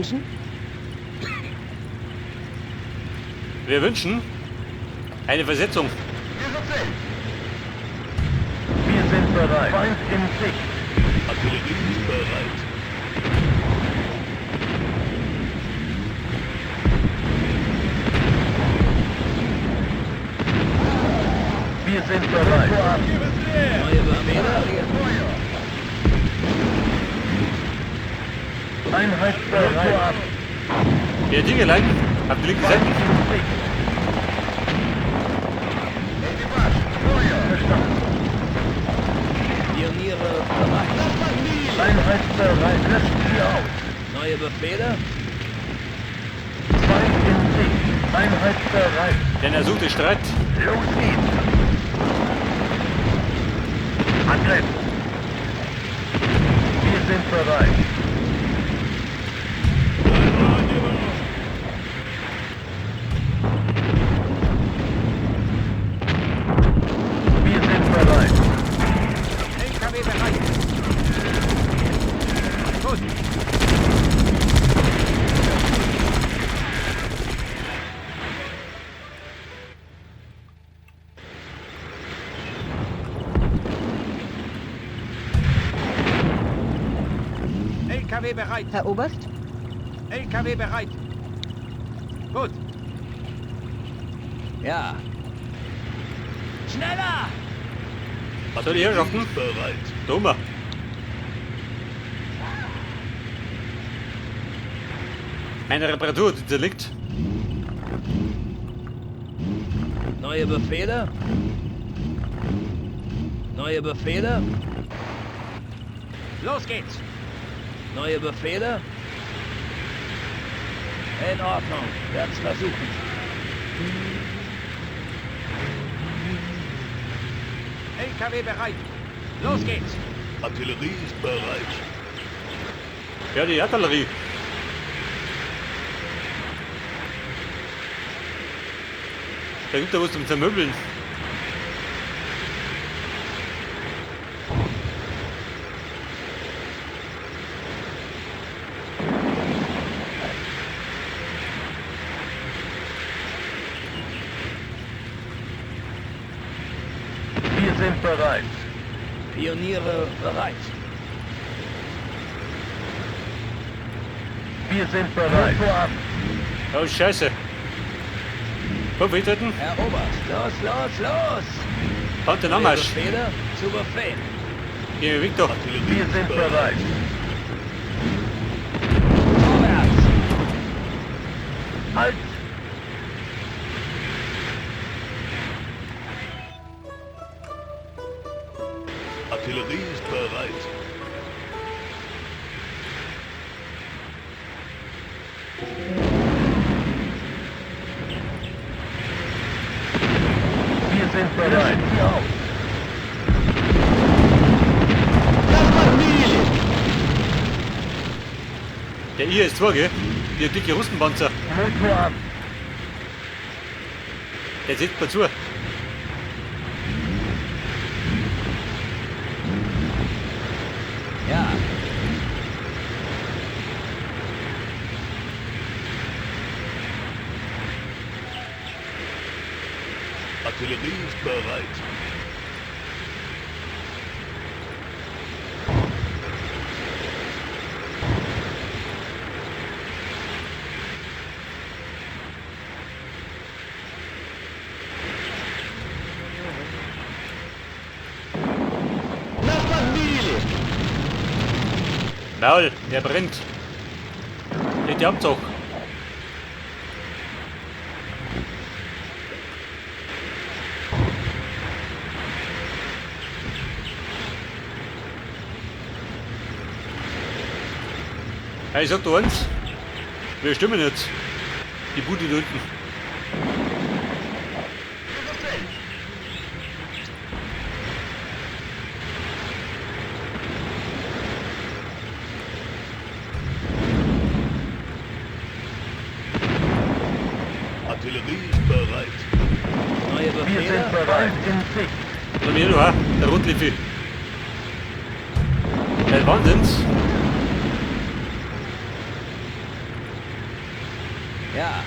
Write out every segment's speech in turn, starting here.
Wünschen? Wir wünschen eine Versetzung. Wir sind bereit. Feind in Sicht. Artillerie ist bereit. Wir sind bereit. Neue Befehle? Einheit bereit. Wir Dinge lang auf die linke Seite. Feind in Sicht. Verstanden. Pioniere bereit. Einheit bereit. Löschen Sie aus. Neue Befehle? Feind in Sicht. Einheit bereit. Denn er sucht den Streit. Los geht's. Angriff. Wir sind bereit. Wir sind bereit. LKW bereit. Gut. LKW bereit. Herr Oberst? LKW bereit. Gut. Ja. Schneller! Soll die Herrschaften? Ist bereit. Dummer. Meine Reparatur, die zerliegt. Neue Befehle? Neue Befehle? Los geht's. Neue Befehle? In Ordnung. Werd's versuchen. LKW bereit. Los geht's. Artillerie ist bereit. Ja, die Artillerie. Da gibt da was zum Zermöbeln. Wir sind bereit. Pioniere bereit. Wir sind bereit. Vorab. Oh, Scheiße. Komm, hinten. Herr Oberst, los, los, los! Kommt der Neue Anmarsch. Befehle? Zu Befehl. Hier, Victor. Artillerie Wir ist sind bereit. bereit. Vorwärts! Halt! Artillerie ist bereit. Wir sind bereit. Sie aus. Der IS-2, gell? Der dicke Russenpanzer. Motor ab. Der sitzt mir zu. Ja. Artillerie ist bereit. Maul, der brennt. Der Abzug. Hey, ich sag dir eins. Wir stimmen jetzt. Die Bude da unten. Artillerie ist bereit. Neue Wir Befehle? sind bereit. In Sicht. Da mir du, der Rotliffy. Der Wahnsinns. Ja.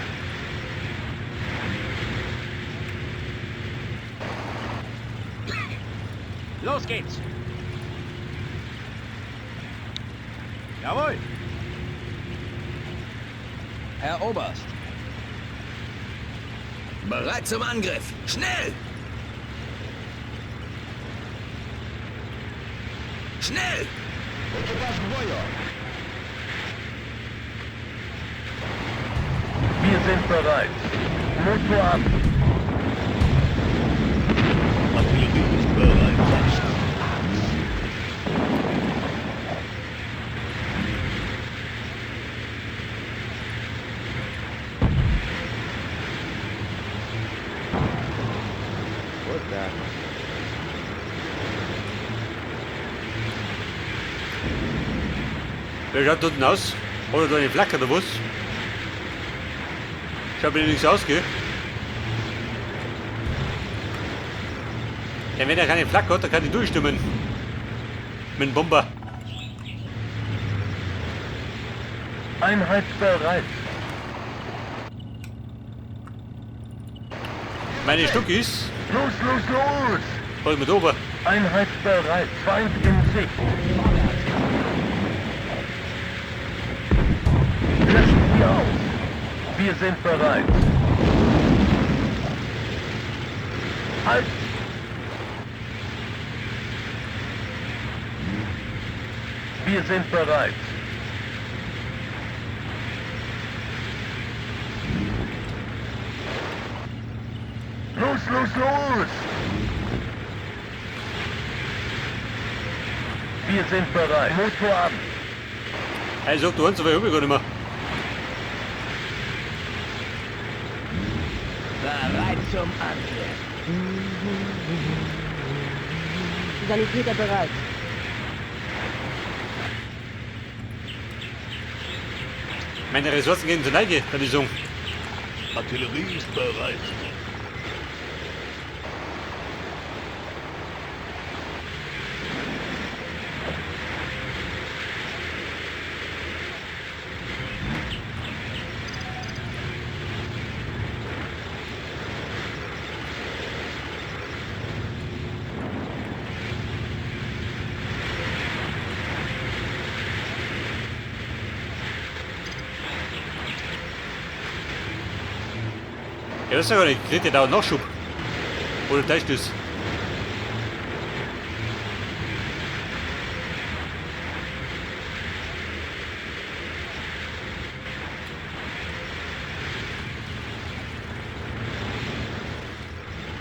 Los geht's. Jawohl. Herr Oberst. Bereit zum Angriff. Schnell! Schnell! Wir sind bereit. Motor an. Artillerie ist bereit. Wer schaut dort aus? Oder da eine Flak oder was? Schaut mir nichts aus, gell? Ja, wenn er keine Flak hat, dann kann ich durchstimmen. Mit dem Bomber. Einheit bereit. Meine Stuck ist. Los, los, los! Hol mit ober. Einheit bereit. Feind in Sicht. Löschen Sie aus. Wir sind bereit. Halt! Wir sind bereit. Los, los, los! Wir sind bereit. Motor an. Hey, sag du eins, aber ich hab ich gar nicht mehr. Bereit zum Angriff. Sanitäter bereit. Meine Ressourcen gehen zur Neige, würde ich sagen. Artillerie ist bereit. Ja, das ist ja gar nicht. Kriegt ihr da Nachschub? Oder täuscht das?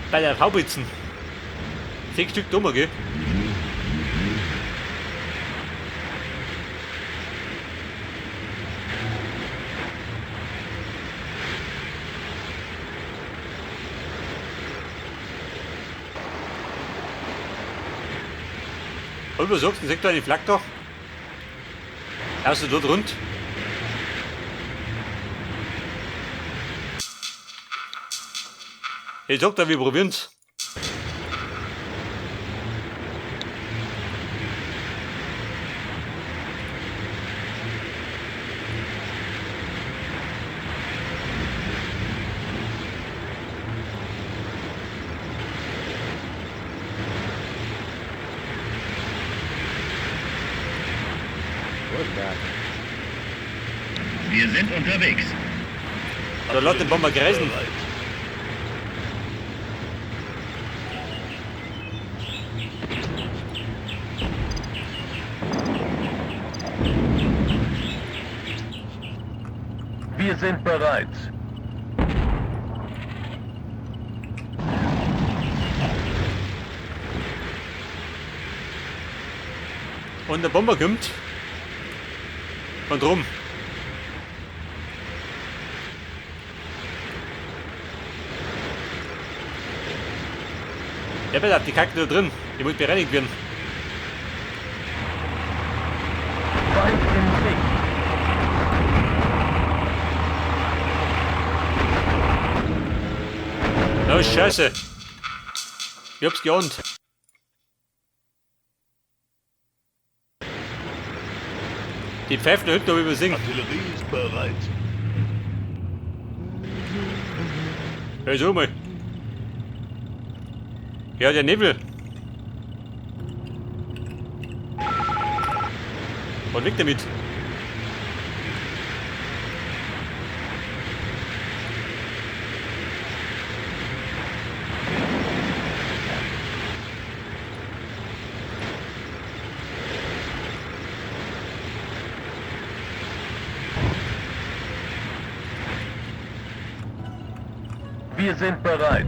Bei der Haubitzen. 6 Stück dummer, gell? Und was sagst du, sagt eine Flak doch? Hast du dort rund? Ich sag da, wir probieren's. Wir sind unterwegs. Da lass den Bomber kreisen. Wir sind bereit. Und der Bomber kommt. Von drum. Ja, bitte, die Kacke da drin. Die muss bereinigt werden. Feind in Sicht. Oh, Scheiße. Ich hab's geahnt. Die Pfeifen da hinten hab ich übersehen. Artillerie ist bereit. Hey, so mal. Ja, der Nebel. Und weg damit. Wir sind bereit.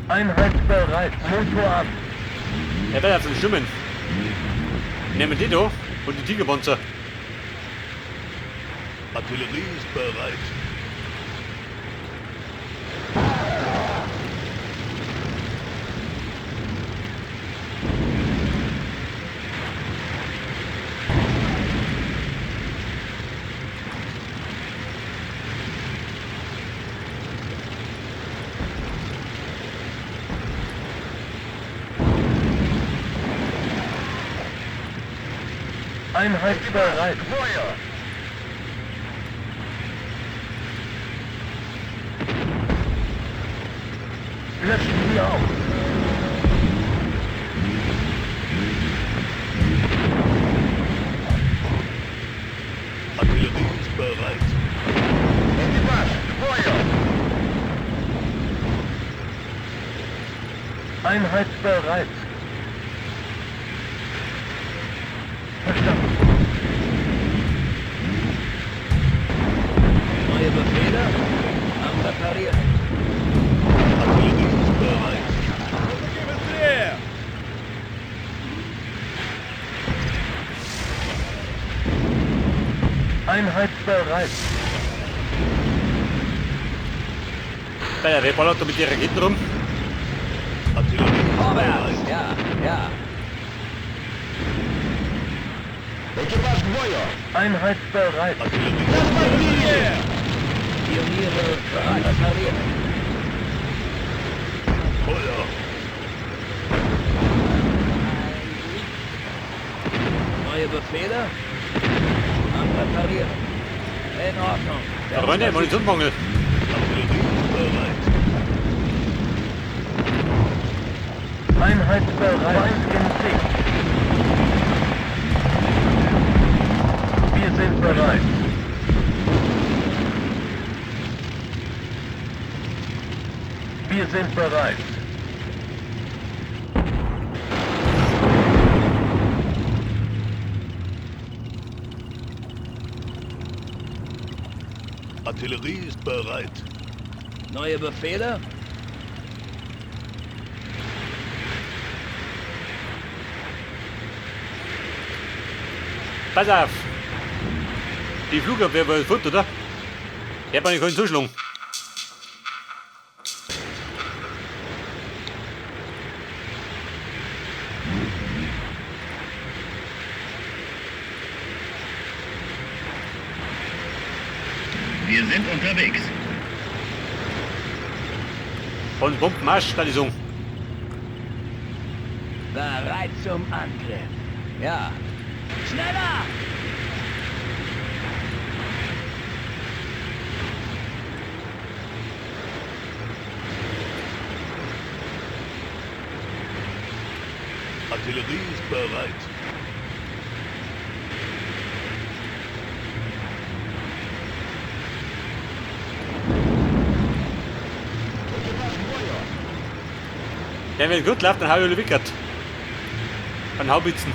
Einheit bereit. Motor ab. Er wird auf den Schwimmen. Nehmen die da und die Tigerpanzer. Artillerie ist bereit. Einheit bereit. Feuer! Löschen Sie auf. Artillerie ist bereit. Feuer! Einheit bereit. Verstanden. Neue Befehle? Am Reparieren. Artillerie ist bereit. Einheit bereit. Bei der ballert da mit den Raketen rum? Artillerie ist Vorwärts! bereit. Ja, ja. Einheit bereit. Artillerie ist bereit. Pioniere bereit. Reparieren. Feuer! Neue Befehle? Am Reparieren. In Ordnung. Ja, Freunde, Munitionsmangel. Artillerie ist bereit. Einheit bereit. Feind in Sicht. Wir sind bereit. Wir sind bereit. Artillerie ist bereit. Neue Befehle? Pass auf! Die Flugabwehr war fort, oder? Der hat man nicht zuschlagen. Wir sind unterwegs. Von Bombenmarsch, da die Song. Bereit zum Angriff. Ja. Schneller! Artillerie ist bereit. Ja, wenn gut läuft, dann hau ich alle Wickert. An Haubitzen.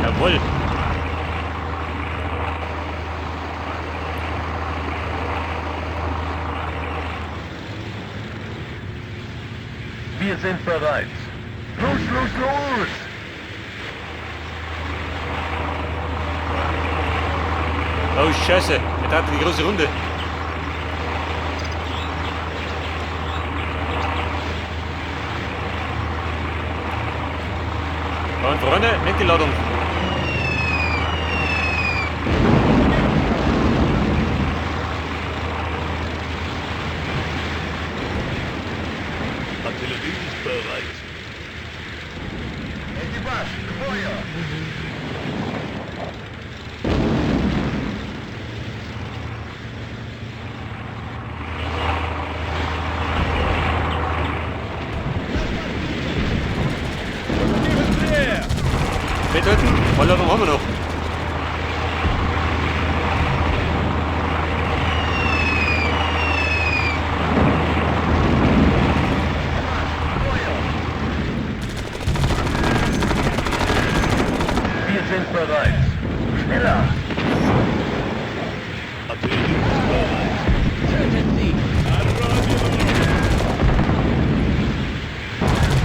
Jawohl. Wir sind bereit. Los, los, los! Oh Scheiße, er hat die große Runde. Und Freunde, weg die Ladung. Artillerie ist bereit. Экипаж, к бою! Festhalten, Vollladung haben wir noch. Wir sind bereit. Schneller! Artillerie ist bereit. Tötet sie!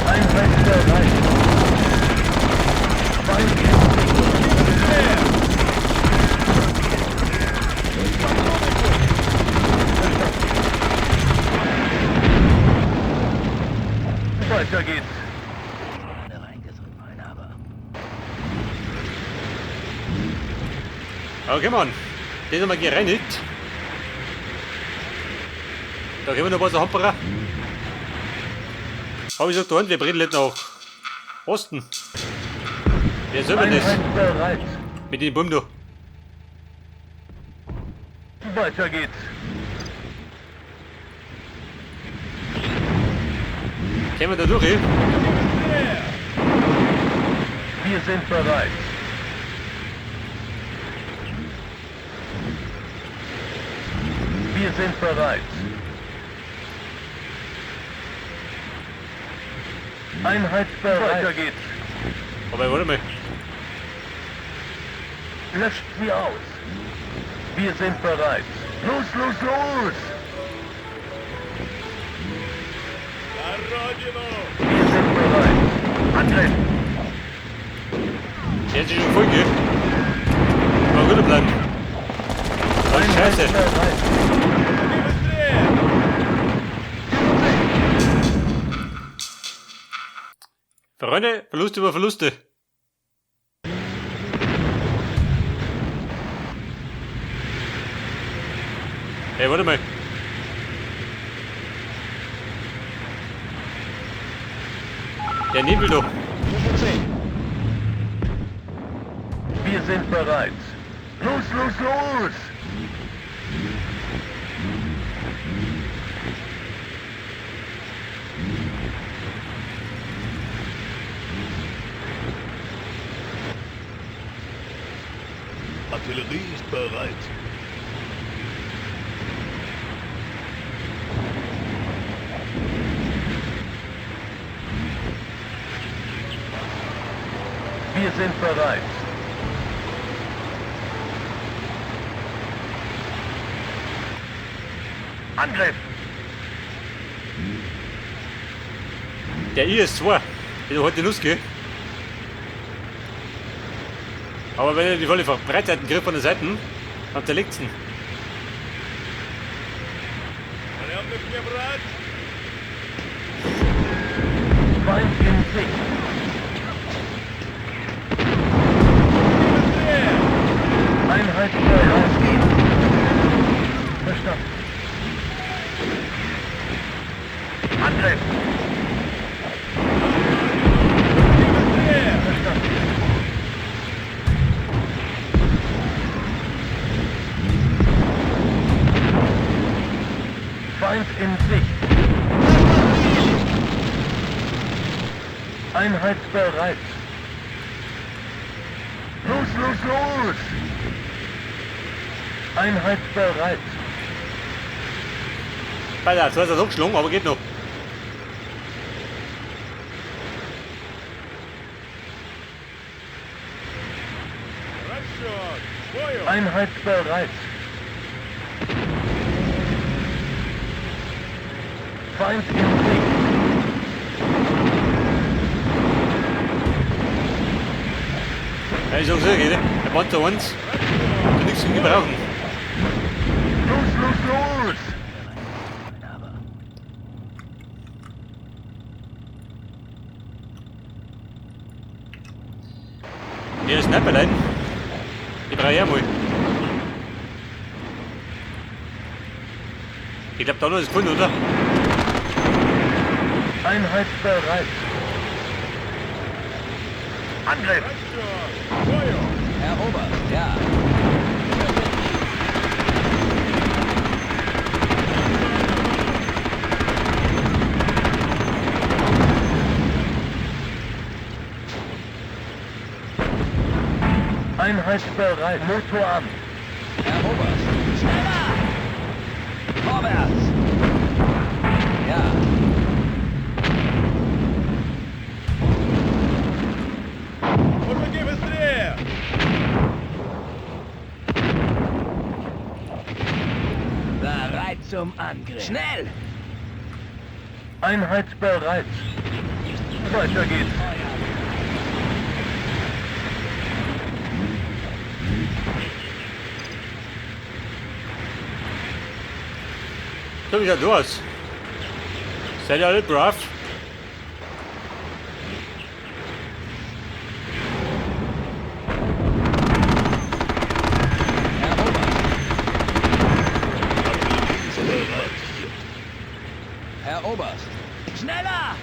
Einheit bereit. Feind in Sicht. Weiter geht's. Okay, Mann. Den haben wir gereinigt. Da können wir noch was Hamperer. Hab ich gesagt, da wir brennen nicht nach Osten. Wer soll denn das? Mit dem Bumm da. Weiter geht's. Kämen wir da durch, eh? Wir sind bereit. Wir sind bereit. Einheit bereit. Weiter geht's. Aber warte mal. Löscht sie aus. Wir sind bereit. Los, los, los! Wir sind bereit. Angriff! Der hat sich schon voll, gell? Mal gut bleiben. Oh, Scheiße. Bereit. Freunde, Verlust über Verluste. Hey, warte mal. Der Nebel doch. Wir sind bereit. Los, los, los! Artillerie ist bereit. Wir sind bereit. Angriff! Der IS-2. Der heute Nuss, gell? Aber wenn er die volle Breitseiten griff von der Seiten, dann zerlegt's ihn. Feind in Sicht. Einheit bereit. Verstanden. Angriff! Verstanden. Feind in Sicht. Einheit bereit. Los, los, los! Einheit bereit. Alter, zwar ist er hochgeschlungen, aber geht noch. Einheit bereit. Feind in Sicht. Ja, ich sag's dir, geht. Der Panzer 1 kann nichts gebrauchen. Los, los, los! Hier ist Sniperlein. Die brauche ich auch mal. Ich glaube, da noch ist gefunden, oder? Einheit bereit. Angriff! Herr Oberst, ja. Einheit bereit. Motor an. Herr Oberst. Schneller! Vorwärts! Ja. Мужики, быстрее! Bereit zum Angriff. Schnell! Einheit bereit. Weiter geht's. So, wie schaut aus? Seid ihr alle brav? Herr Oberst. Herr Oberst. Schneller!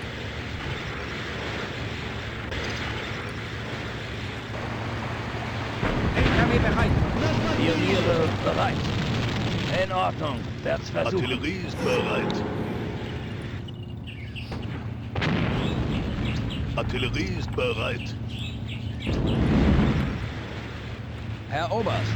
LKW bereit. Pioniere bereit. In Ordnung. Werd's versuchen. Artillerie ist bereit. Artillerie ist bereit. Herr Oberst.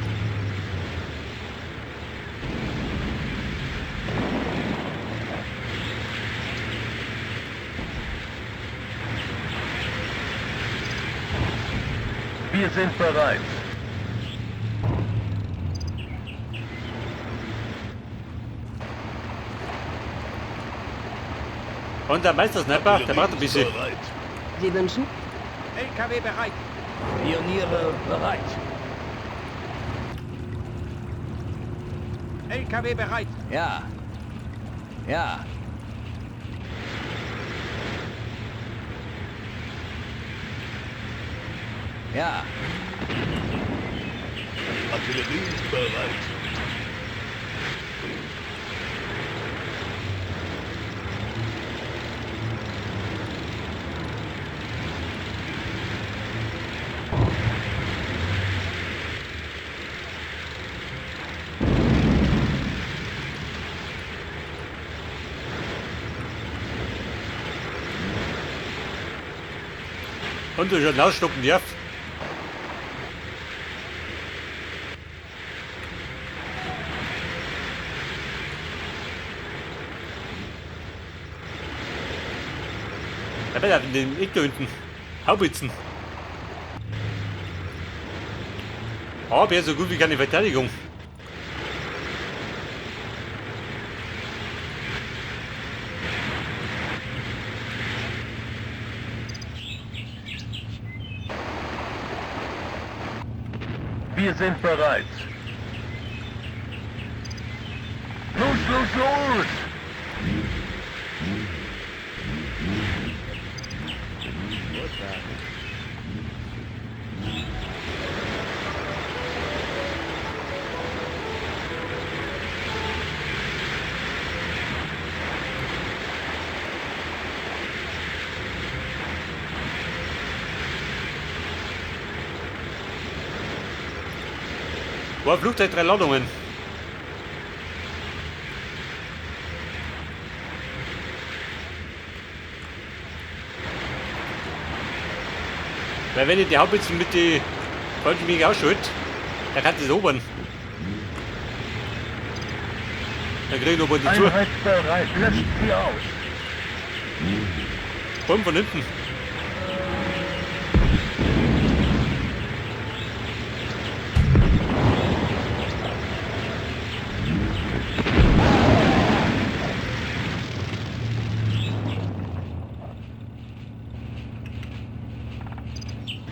Wir sind bereit. Und der Meistersniper, der braucht ein bisschen. Bereit. Sie wünschen? LKW bereit. Pioniere bereit. LKW bereit. Ja. Ja. Ja. Artillerie ist bereit. Und du schon ausstoppen darf. Da bin ich in den Eck da unten. Haubitzen. Aber er so gut wie keine Verteidigung. Wir sind bereit. Los, los, los! Boah, Flugzeug, 3 Ladungen. Weil wenn ich die Haubitzen mit die falschen Wege ausschalte, dann kann das erobern. Dann krieg ich noch mal dazu. Einheit bereit. Löscht sie aus. Komm von hinten.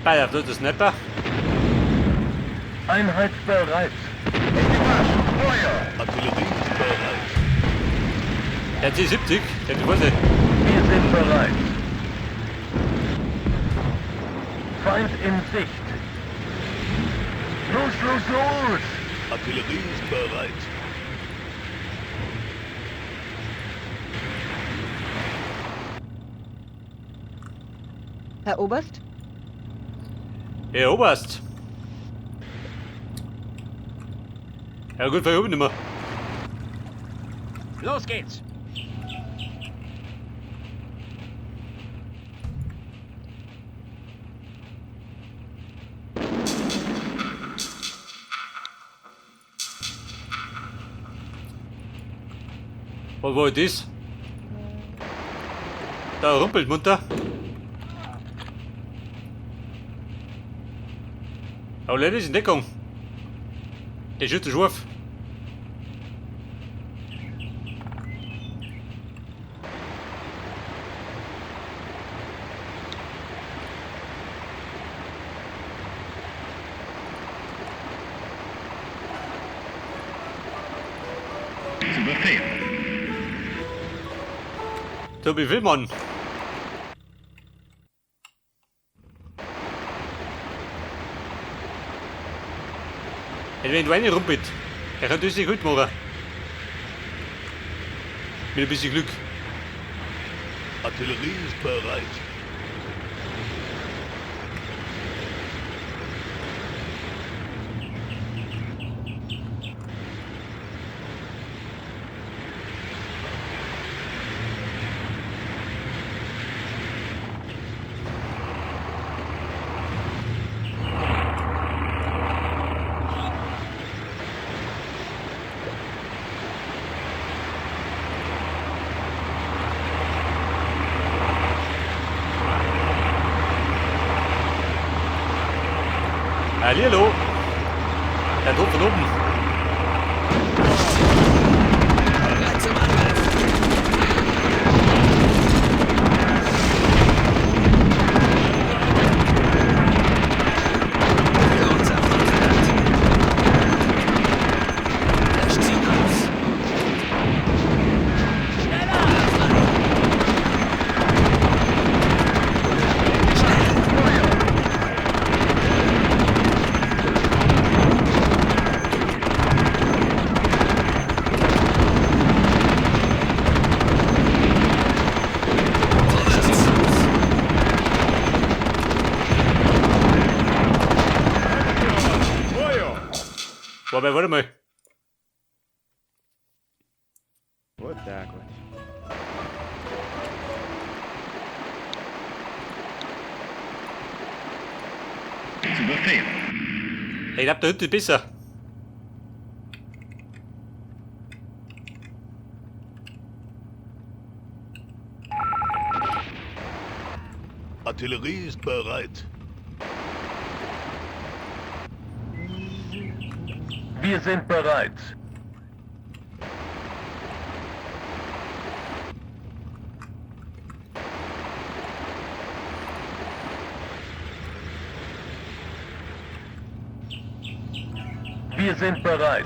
Bei der dritte Sniper. Einheit bereit. Feuer! Artillerie ist bereit. Der C70, der hat die Hose. Wir sind bereit. Feind in Sicht. Los, los, los! Artillerie ist bereit. Herr Oberst? Herr Oberst. Ja gut, verhören nicht mehr. Los geht's. Was war das? Da rumpelt munter. Aber leider ist in Deckung. Der Schütze scharf. Zu Befehl. Tobi Willmann. Wenn du eine rumpelt, der kann das nicht gut machen. Mit ein bisschen Glück. Artillerie ist bereit. Hallihallo. Der Druck von oben. Bereit zum Angriff! Für unser Vaterland! Löscht sie aus! Schneller! Frei! Schnell! Vorwärts! Wobei, warte mal. Вот так вот. Zu Befehl. Ich glaub, da hinten ist besser. Artillerie ist bereit. Wir sind bereit. Wir sind bereit.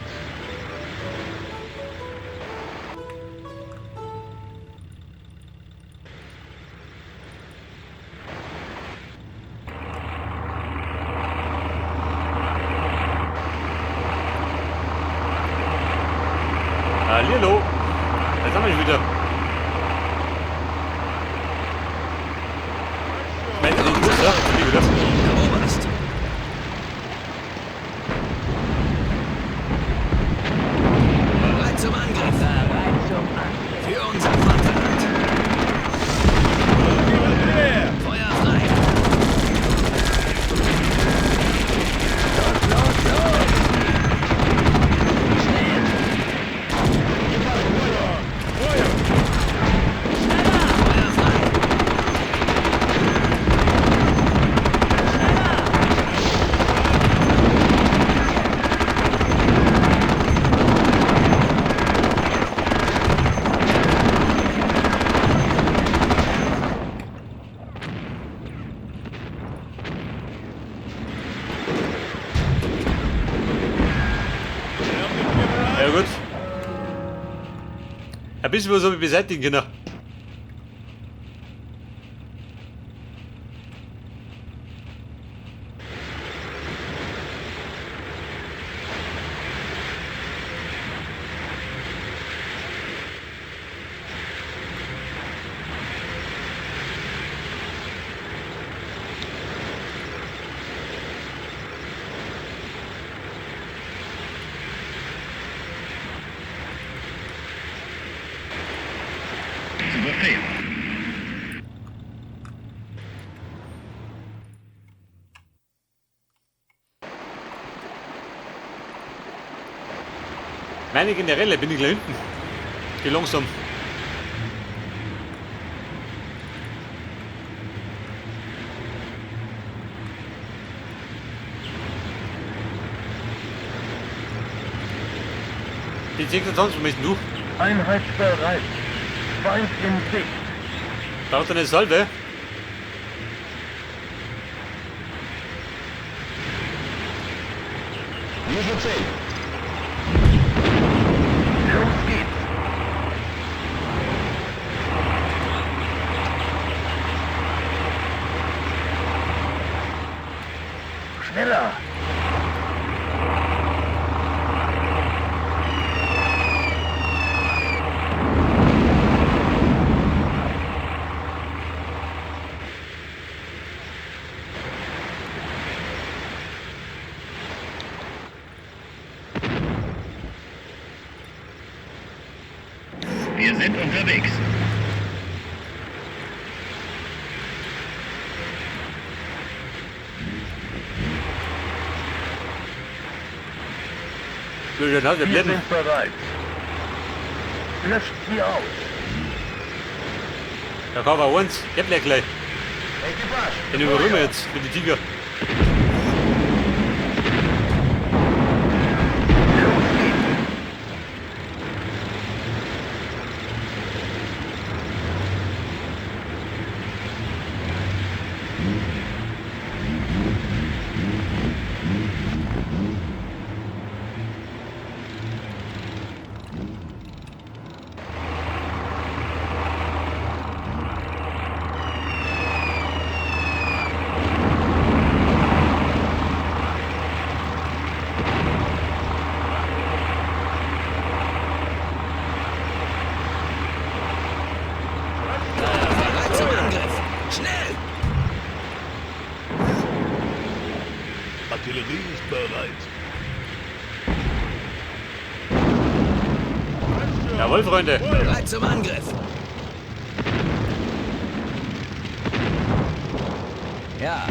Hallihallo. Da sind wir schon wieder. Ich meine, den Bus, ja? Bin ich wieder. Herr Oberst! Bereit zum Angriff! Bereit zum Angriff. Für unser Vaterland! Feuer frei! Los, los, los! Schnell! Feuer frei! Ja gut. Ein bisschen was habe ich beseitigen können. Befehl. Meine Generäle bin ich gleich hinten. Geh langsam. Die 26 müssen du. Einheit bereit. Feind in Sicht. Braucht eine Salve? Вижу цель. Los geht's. Schneller. Wir sind unterwegs. Wir Wir bleiben. sind bereit. Löscht sie aus. Da kommen wir uns. Ich hab gleich. Den überrühren wir jetzt mit den Tiger. Los geht's. Bereit zum Angriff. Schnell! Artillerie ist bereit. Jawohl, Freunde. Bereit zum Angriff. Ja.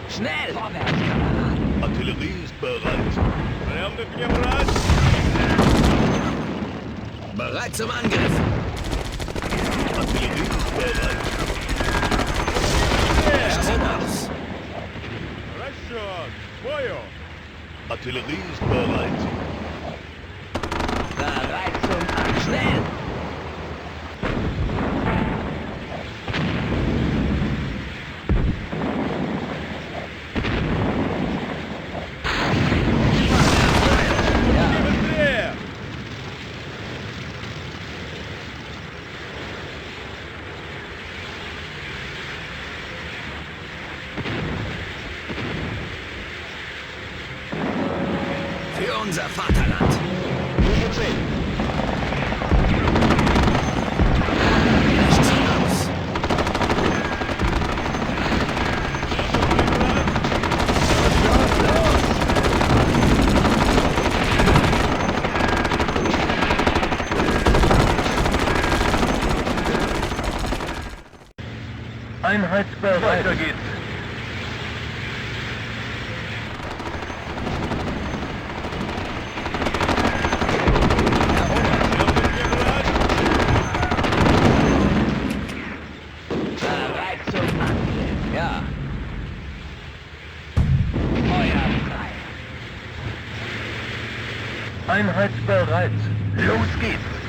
Schnell! Vorwärts, Kameraden. Artillerie ist bereit. Bereit zum Angriff. Artillerie ist bereit. Löscht sie aus. Artillerie ist bereit. Bereit zum Angriff. Schnell! Ja. Für unser Vaterland. Вижу цель. Löscht sie aus. Einheit bereit. Weiter geht's. Bereit zum Angriff. Ja. Feuer frei. Einheit bereit. Los geht's.